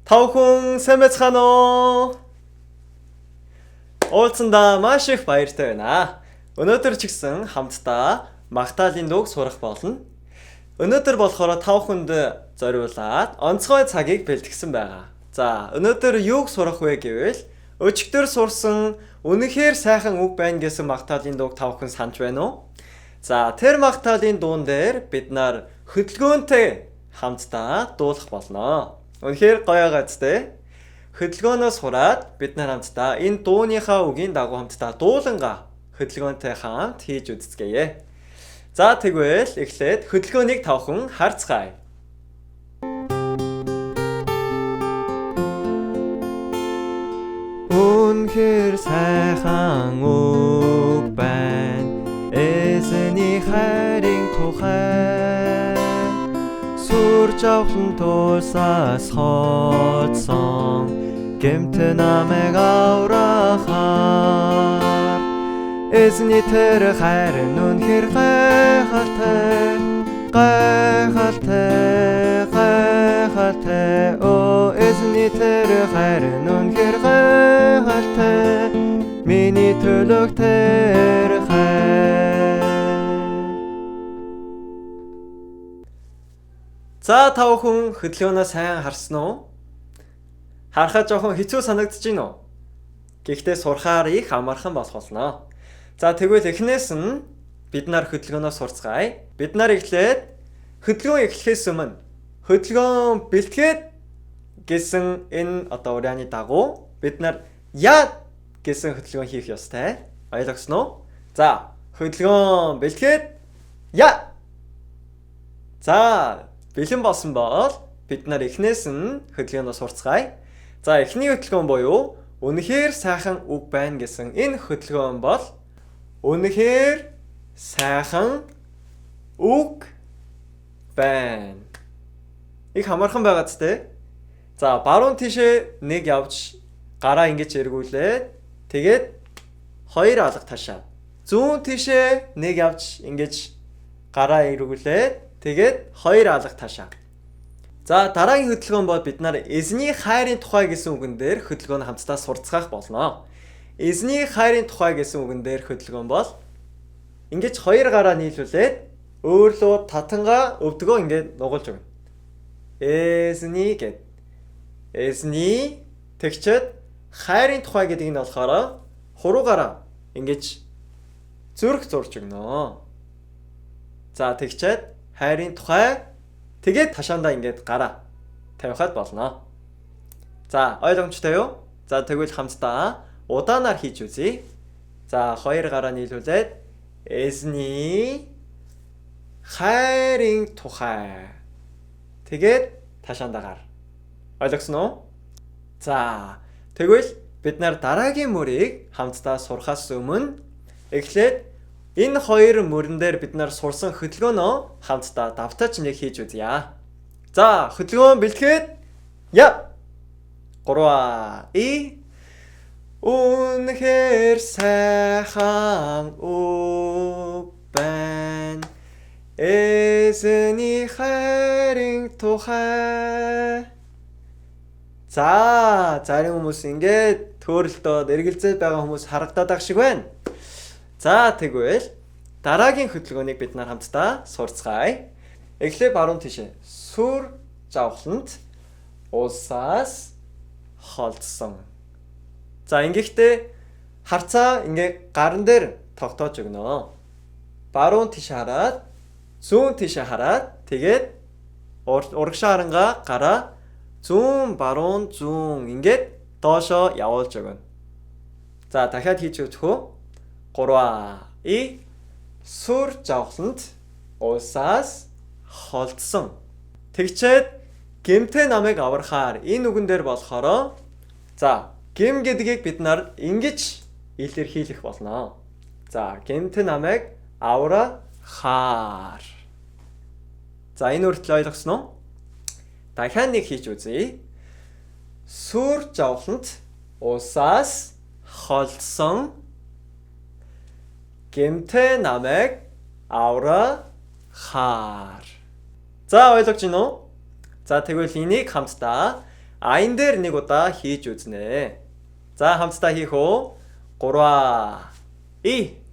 Та бүхэн сайн байцгаана уу? Уулзсандаа маш их баяртай байна. Өнөөдөр ч гэсэн хамтдаа магтаалын дууг сурах болно. Өнөөдөр болохоор та бүхэнд зориулаад онцгой цагийг бэлтгэсэн байгаа. За, өнөөдөр юуг сурах вэ гэвэл өчигдөр сурсан үнэхээр сайхан үг байна гэсэн магтаалын дууг та бүхэн санаж байна уу? За, тэр магтаалын дуун дээр бид нар хөдөлгөөнтэй хамтдаа дуулах болно. Үнэхээр гоё гац те. Хөдөлгөөнөө сураад бид нар хамтдаа энэ дууныхаа үгийн дагуу хамтдаа дуулангаа хөдөлгөөнтэй хамт хийж үзцгээе. За тэгвэл эхлээд хөдөлгөөнийг тавхан харцгаая. Үнэхээр сайхан үг байна. Эзэний хайрын тухай сүр жавхлан тулсаас хоцсон гэмт намайг аврахаар Эзний тэр хайр нь үнэхээр гайхалтай, гайхалтай, гайхалтай. Оо, эзний тэр хайр нь үнэхээр гайхалтай, миний төлөөх тэр хайр. За, та бүхэн хөдөлгөөнөө сайн харсан уу? Харахад жоохон хэцүү санагдаж байна уу? Гэхдээ сурахаар их амархан болох болно. За, тэгвэл эхнээс нь бид нар хөдөлгөөнөө сурцгаая. Бид нар эхлээд хөдөлгөөн эхлэхээс өмнө хөдөлгөөн бэлтгээд гэсэн энэ одоо урианы дагуу бид нар яа гэсэн хөдөлгөөн хийх ёстой. Ойлгосон уу? За, хөдөлгөөн бэлтгээд яа. За, бэлэн болсон бол бид нар эхнээс нь хөдөлгөөнөө сурцгаая. За, эхний хөдөлгөөн буюу үнэхээр сайхан үг байна гэсэн энэ хөдөлгөөн бол үнэхээр сайхан үг байна. Их амархан байгаа ч те. За, баруун тишээ нэг явж гараа ингэж эргүүлээд тэгээд хоёр алга таашаа. Зүүн тишээ нэг явж ингэж гараа эргүүлээд тэгээд хоёр алга таашаа. За, дараагийн хөдөлгөөн бол бид нар эзний хайрын тухай гэсэн үгэн дээр хөдөлгөөн хамтдаа сурцгаах болно. Эзний хайрын тухай гэсэн үгэн дээр хөдөлгөөн бол ингэж хоёр гараа нийлүүлээд өөрлөө татангаа өвдгөө ингээд нугалж өгнө. Эзний гэд. Эзний тэгчээд хайрын тухай гэдэг нь болохоор хуруугаараа ингэж зүрх зурж өгнө. За, тэгчээд хайрын тухай тэгээд ташаандаа ингээд гараа тавихад болно. За, ойлгомжтой юу? За, тэгвэл хамтдаа удаанаар хийж үзье. За, хоёр гараа нийлүүлээд эзний хайрын тухай. Тэгээд ташаандаа гар. Ойлгосон уу? За, тэгвэл бид нар дараагийн мөрийг хамтдаа сурахаас өмнө эхлээд энэ хоёр мөрөн дээр бид нар сурсан хөдөлгөөнөө хамтдаа давтаж нэг хийж үзье. За, хөдөлгөөн бэлтгээд яа. 3 2 Үнэхээр сайхан үг байна. Эзэний хайрын тухай. За, зарим хүмүүс ингээд төөрөлдөөд эргэлзээд байгаа хүмүүс харагдаад байх шиг байна. За, тэгвэл дараагийн хөдөлгөөнийг бид нар хамтдаа сурцгаая. Эхлээ баруун тишээ. Сүр жавхланд улсаас холдсон. За, ингэхдээ харцаа ингээ гаран дээр тогтоож өгнө. Баруун тишээ хараад, зүүн тишээ хараад, тэгээд урагшаа харангаа гараа зүүн баруун зүүн ингээд доошоо явуулж өгнө. За, дахиад хийж үзэх үү? 3 2 Сүр жавхланд улсаас холдсон. Тэгчээд гэмтэй намайг аврахаар энэ үгэн дээр болохоор за, гэм гэдгийг бид нар ингэж илэрхийлэх болно. За, гэмтэй намайг аврахаар. За, энэ үртэл ойлгосон уу? Дахиад нэг хийж үзье. Сүр жавхланд улсаас холдсон гэмтэй намайг аврахаар. За, ойлгож байна уу? За, тэгвэл энийг хамтдаа Аян дээр нэг удаа хийж үзнэ. За хамтдаа хийх үү? 3 2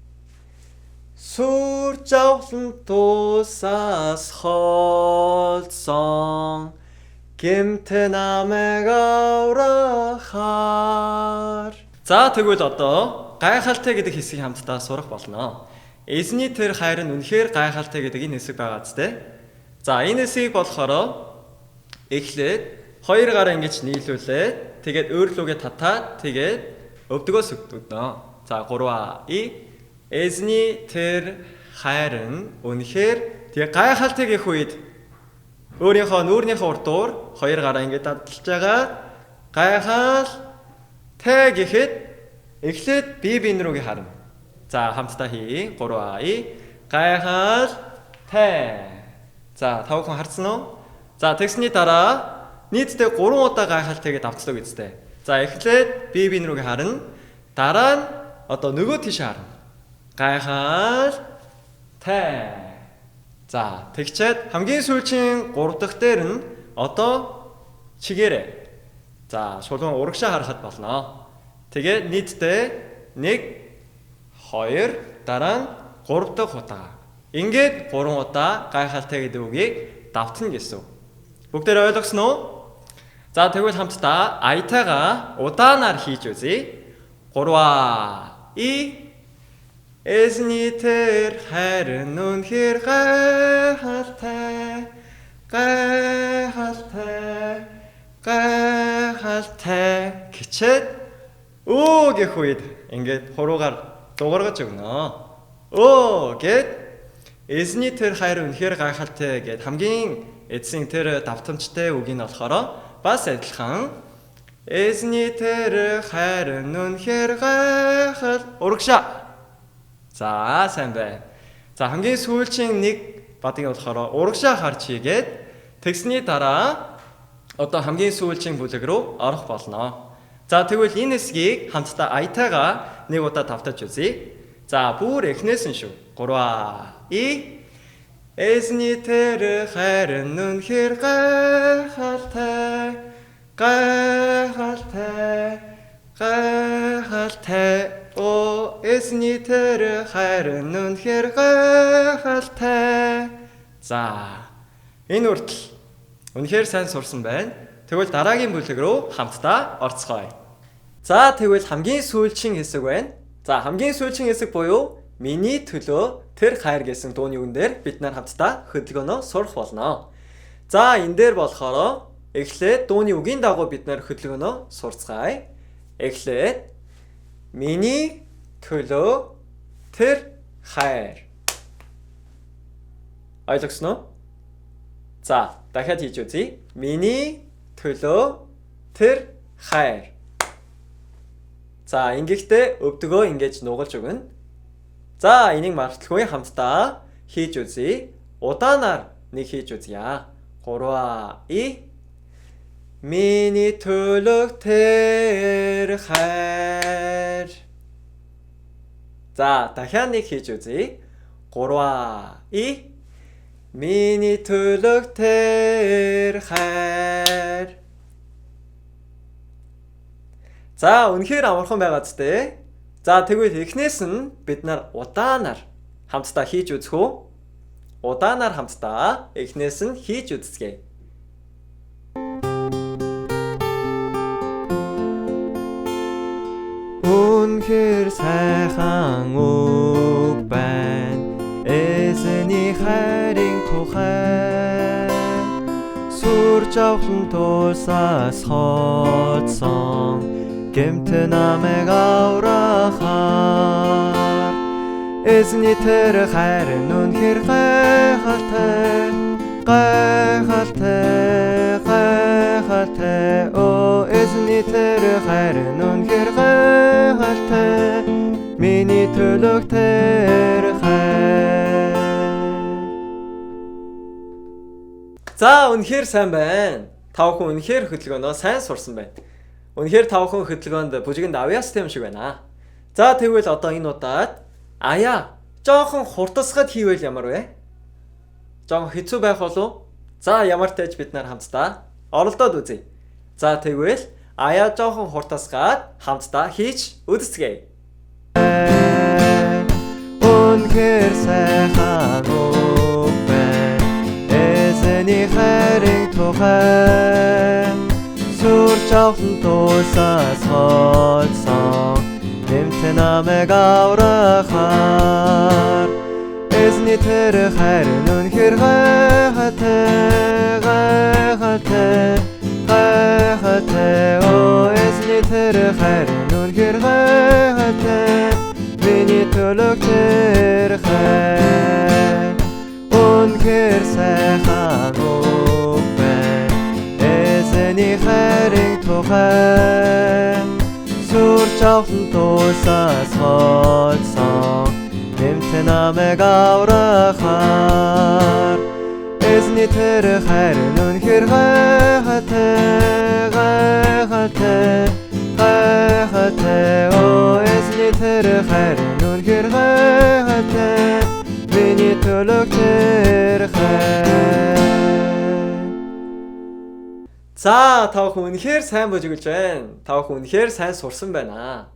Сүр жавхлан тусаас холдсон гэмтэн намайг аврахаар. За тэгвэл одоо гайхалтай гэдэг хэсгийг хамтдаа сурах болно. Эзний тэр хайр нь үнэхээр гайхалтай гэдэг энэ хэсэг байгаа зү. За энэ хэсгийг болохоор эхлээд хоёр гараа ингэж нийлүүлээд тэгээд өөрлөгөө татаад тэгээд өвдгөөс өгдөгнө. За 3 2 Эзний тэр хайр нь үнэхээр тэгээ гайхалтай гэх үед өөрийнхөө нүүрнийхээ урдуур хоёр гараа ингэж дадалж байгаа гайхалтай гэхэд эхлээд бие биен рүүгээ харна. За хамтдаа хий. 3 2 гайхалтай. За та бүхэн харсан уу? За тэгсний дараа нийтдээ 3 удаа гайхалтай гэдээ давтдаг үстэй. За эхлээд бие биен рүүгээ харна. Дараа нь одоо нөгөө тийш харна. Гайхалтай. За тэгчээд хамгийн сүүлийн 3 дахь дээр нь одоо чигээрээ. За шулуун урагшаа харахад болно. Тэгээд нийтдээ 1 2 дараа нь 3 дахь удаа. Ингээд 3 удаа гайхалтай гэдэг үгийг давтна гэсэн. Бүгдээр ойлгосон уу? За тэгвэл хамтдаа аятайгаа удаанаар хийж үзье. 3 2 Эзний тэр хайр нь үнэхээр гайхалтай, гайхалтай, гайхалтай гэчээд өө гэх үед ингээд хуруугаар дуургаж өгнө. Өө гэд эзний тэр хайр үнэхээр гайхалтай гэд хамгийн эцсийн тэр давтамжтай үг нь болохоор бас адилхан эзний тэр хайр нь үнэхээр гайхал урагшаа. За сайн байна. За хамгийн сүүлчийн нэг бадгийн болохоор урагшаа харж хийгээд тэгсний дараа одоо хамгийн сүүлчийн бүлэг рүү орох болно. За тэгвэл энэ хэсгийг хамтдаа аятайгаа нэг удаа давтаж үзье. За бүр эхнээс нь шүү. 3 2 Эзний тэр хайр нь үнэхээр гайхалтай, гайхалтай, гайхалтай. О эзний тэр хайр нь үнэхээр гайхалтай. За энэ хүртэл үнэхээр сайн сурсан байна. Тэгвэл дараагийн бүлэг рүү хамтдаа орцгоё. За тэгвэл хамгийн сүүлчийн хэсэг байна. За хамгийн сүүлчийн хэсэг буюу миний төлөө тэр хайр гэсэн дууны үгэн дээр бид нар хамтдаа хөдөлгөөнөө сурах болно. За энэ дээр болохоор эхлээд дууны үгийн дагуу бид нар хөдөлгөөнөө сурцгаая. Эхлээд миний төлөө тэр хайр. Ойлгосон уу? За, дахиад хийж үзье. Миний төлөө тэр хайр. За, ингэхдээ өвдөгөө ингэж нугалж өгнө. За, энийг марталгүй хамтдаа хийж үзье. Удаанаар нэг хийж үзье. 3 2 Миний төлөө тэр хайр. За, дахиад нэг хийж үзье. 3 2 Миний төлөө тэр хайр. За, үнэхээр амархан байгаа зү. За, тэгвэл эхнээс нь бид нар удаанаар хамтдаа хийж үзэх үү? Удаанаар хамтдаа эхнээс нь хийж үзцгээе. Үнэхээр сайхан үг байна. Эзний хайрын тухай. Сүр жавхлан тусаас холдсон гэмтэн намайг аврахаар. Эзний тэр хайр нь үнэхээр гайхалтай, гайхалтай, гайхалтай. О эзний тэр хайр нь үнэхээр гайхалтай. Миний төлөөх тэр хайр. За үнэхээр сайн байна. Та бүхэн үнэхээр хөдөлгөөнөө сайн сурсан байна. Үнэхээр та бүхэн хөдөлгөөнд бүжигэнд авьяастай юм шиг байна. За тэгвэл одоо энэ удаад аяа жоохон хурдасгаад хийвэл ямар вэ? Жоохон хэцүү байх болов? За ямар ч тач бид нар хамтдаа оролдоод үзье. За тэгвэл аяа жоохон хуртасгаад хамтдаа хийж үзцгээе. Үнэхээр сайхан үг байна. Эзэний хайрын тухай сүр жавхлан туусаас холсон нэмтэн намайг аврахаар. Эзний тэр хайр нь үнэхээр гайхалтай, гайхалтай, гайхалтай. Оо, эзний тэр хайр нь үнэхээр гайхалтай, миний төлөөх тэр хайр. Үнэхээр сайхан үг байна. Эзэний хайрын тухай сүр жавхлан туусаас холсон нэмтэн намайг аврахаар. Эзний тэр хайр нь үнэхээр гайхалтай, гайхалтай, гайхалтай. Оо, эзний тэр хайр нь үнэхээр гайхалтай, миний төлөөх тэр хайр. За, та бүхэн үнэхээр сайн бүжиглэж байна. Та бүхэн үнэхээр сайн сурсан байна.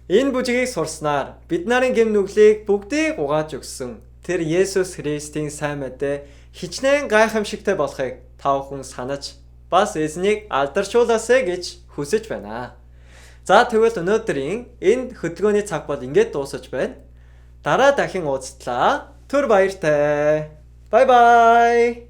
Энэ бүжигийг сурснаар бид нарын гэм нүглийг бүгдийг угааж өгсөн. Тэр Есүс Христийн сайн мэдээ хичнээн гайхамшигтай болохыг та бүхэн санаж бас эзнийг алдаршуулаасай гэж хүсэж байна. За тэгвэл өнөөдрийн энэ хөдөлгөөний цаг бол ингээд дуусаж байна. Дараа дахин уулзтлаа. Түр баяртай. Bye bye.